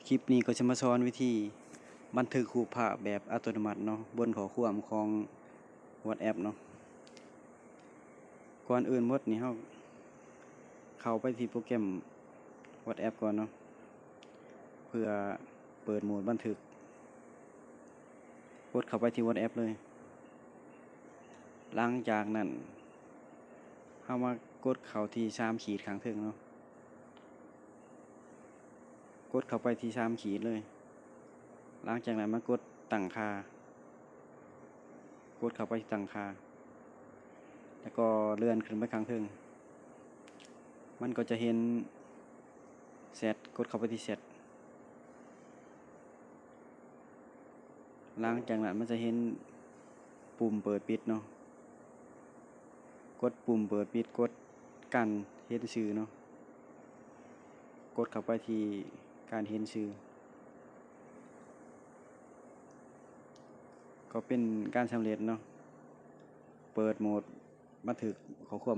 ຄລິບນີ້ກໍຈະມາສອນວິທີບັນທຶກຮູບພາບແບບອັດຕະໂນມັດເນາະ ບົນຂໍ້ຄວາມຂອງ WhatsApp ເນາະ. ກ່ອນອື່ນໝົດນີ້ ເຮົາເຂົ້າໄປທີ່ໂປຣແກຣມ WhatsApp ກ່ອນເນາະ ເພື່ອເປີດໂໝດບັນທຶກ. ກົດເຂົ້າໄປທີ່ WhatsApp ເລີຍ. ຫຼັງຈາກນັ້ນ ເຮົາມາກົດເຂົ້າທີ່ສາມຂີດຂ້າງເທິງເນາະ. ກົດເຂົ້າໄປທີ່ສາມຂີດເລີຍ. ຫຼັງຈາກນັ້ນມາກົດຕັ້ງຄ່າ. ກົດເຂົ້າໄປທີ່ຕັ້ງຄ່າ ແລ້ວກໍເລື່ອນຂຶ້ນໄປຂ້າງເທິງ. ມັນກໍຈະເຫັນແຊັດ, ກົດເຂົ້າໄປທີ່ແຊັດ. ຫຼັງຈາກນັ້ນມັນຈະເຫັນປຸ່ມເປີດປິດເນາະ. ກົດປຸ່ມເປີດປິດ, ກົດການເຫັນຊື່ເນາະ. ກົດເຂົ້າໄປທີ່ການເຫັນຊື່. ກໍເປັນການສຳເລັດເນາະ, ເປີດໂໝດບັນທຶກຂໍ້ຄວາມ.